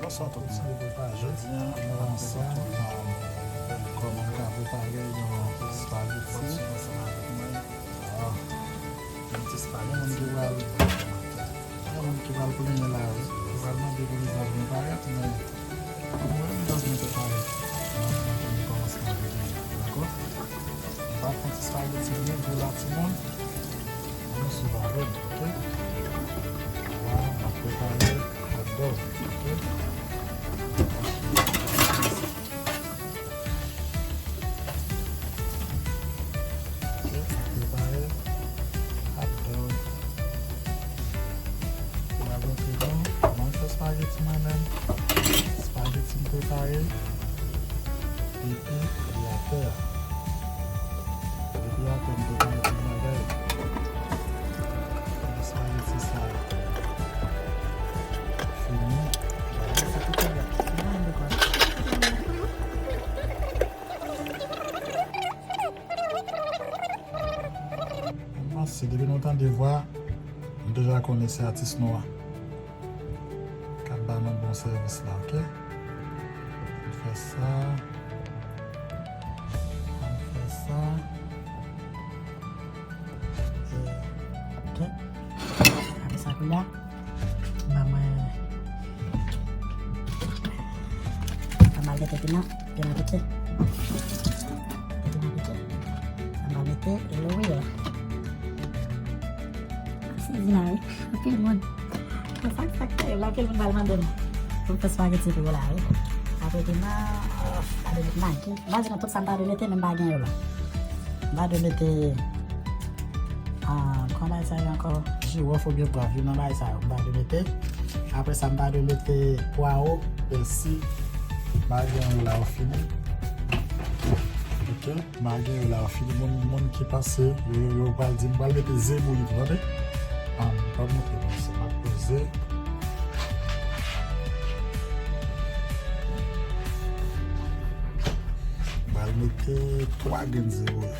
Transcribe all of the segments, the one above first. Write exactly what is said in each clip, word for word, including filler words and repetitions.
Sa tout sa yo prepa jodi a, ansanm, kòman m ka prepare yon espageti. Ah, yon ti espageti. Gen moun ki pral, gen moun ki pral plenyen la, wi. Yo pral mande pou vizaj mwen parèt, men mwen menm vizaj mwen te parèt. Mwen, mwen te kòmanse avèk mwen, dakò? M pa fè ti espageti byen gwo la, timoun. Mwen sou avè m, oke? La, m ap prepare hot dog, oke? Oke, m ap prepare hot dog. Pou m ap montre nou kòman m fè espageti mwen menm. Espageti m prepare. Epi, li atè a. Epi atè m te bay tout bagay. Espageti sa fini. Mwen panse depi nou tande vwa, nou deja konnen se atis nou a k ap ba nou bon sèvis la, oke? Ann fè sa. Ann fè sa. E, oke. Apre sa, kounye a, ban mwen, ban mwen mete piman, piman pike. Piman pike. Ban mwen mete lwiy. Sezi la, wi. Anpil moun. Sa, sa k tèriv la, anpil moun pral mande m pou m fè espageti pou yo la, wi. Apre piman, oh, pa dwe met magi. M pa di nou tout sa m ta dwe mete, men m pa gen yo la. M ta dwe mete, ah, kòman bagay sa ye ankò? Jiwòf oubyen pwav, youn nan bagay sa yo m ta dwe mete. Apre sa, m ta dwe mete pwawo, pèsi. M pa gen yo la, yo fini. Oke. M a gen yo la, fini moun, moun ki panse, yo, yo, yo pral di m pral mete ze bouyi tou, tande? Ah, m pral montre nou sa, m ap poze. M pral mete twa grenn ze bouyi.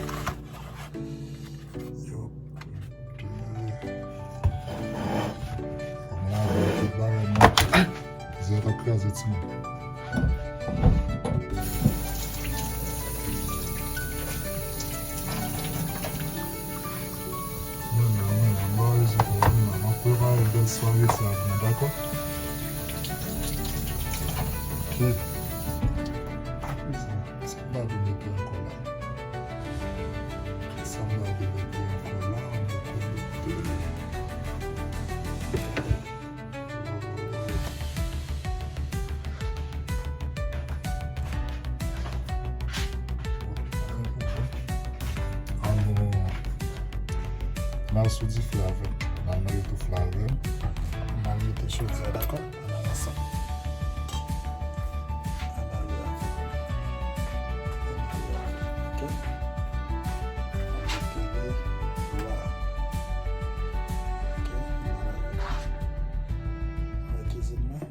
Yo. Fò m lave tout bagay mwen. Zye t ap kraze timoun. Mwen la, mwen la, m ba rezilta mwen la. M ap prepare bèl sware sa pou nou, dakò? Ok. Aprezan, sa m ba nou mete ankò la? Sa m ba nou mete ankò la? Mwen konekte. Alò, m al sou dife avè m. M al nan retou flavè. M al mete chodi a, dakò? Ann al ansanm. Ann ale avè m. Ann ale avè m. Ok? Ann mete li la. Ok? Ann ale avè m. Ann kizin mwen.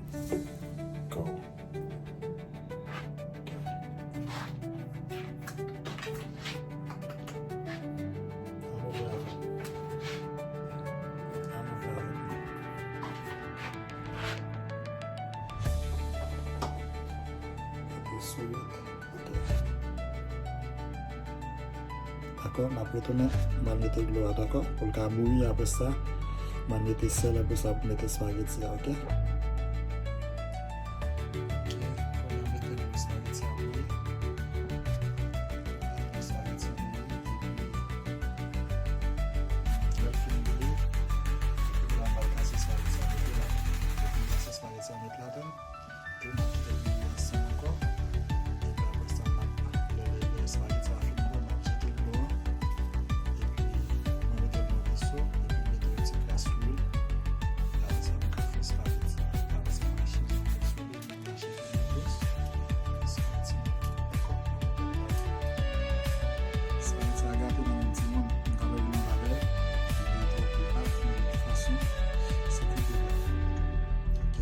Go. Dakò, n ap retounen. M al mete dlo a, dakò? Pou l ka bouyi, apre sa, m al mete sèl, apre sa, pou mete espageti a, ok? Ok, kounye a mete nou espageti a bouyi. Mete espageti a bouyi, epi lè l fin bouyi, epi la m al kase espageti a mete la. Epi m kase espageti a mete la, tann. Ok, m ap kite l bouyi ansanm ankò. Epi apre sa, m ap, lè, lè, lè espageti a fin bouyi, m ap jete dlo a. Epi, mwen mete dlo nan veso, epi m mete yon ti kras lwil. Apre sa, m ka fè espageti a. Apre sa, m ka chanje yon sou li. Sa ti dakò. Sa ti a gato nan men timoun. M ta love yon bagay. Li twò pli ak, men de tout fason, se kote la. Ok?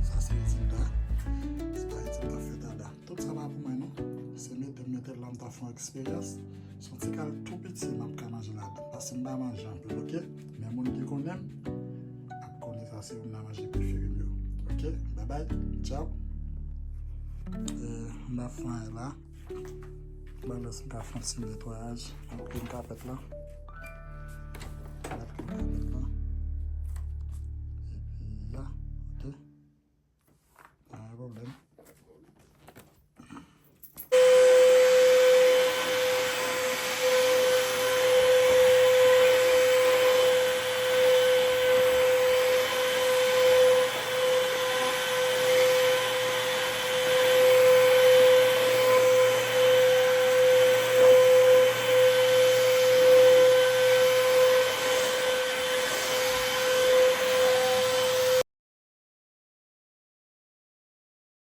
Sa se rezilta. Se pa rezilta fèt a da. Tout sa pa pou mwen, non. Se mete m mete l la, m ta fè yon eksperyans. Se yon ti kal tou piti m ap ka manje ladan. Paske m pa manje anpil, ok? Men moun ki konnen m ap konnen sa se youn nan manje prefere m yo. Ok? M pa Bye, ciao. M ap fè la. Balans m ka fè yon ti netwayaj ak plim kapèt la.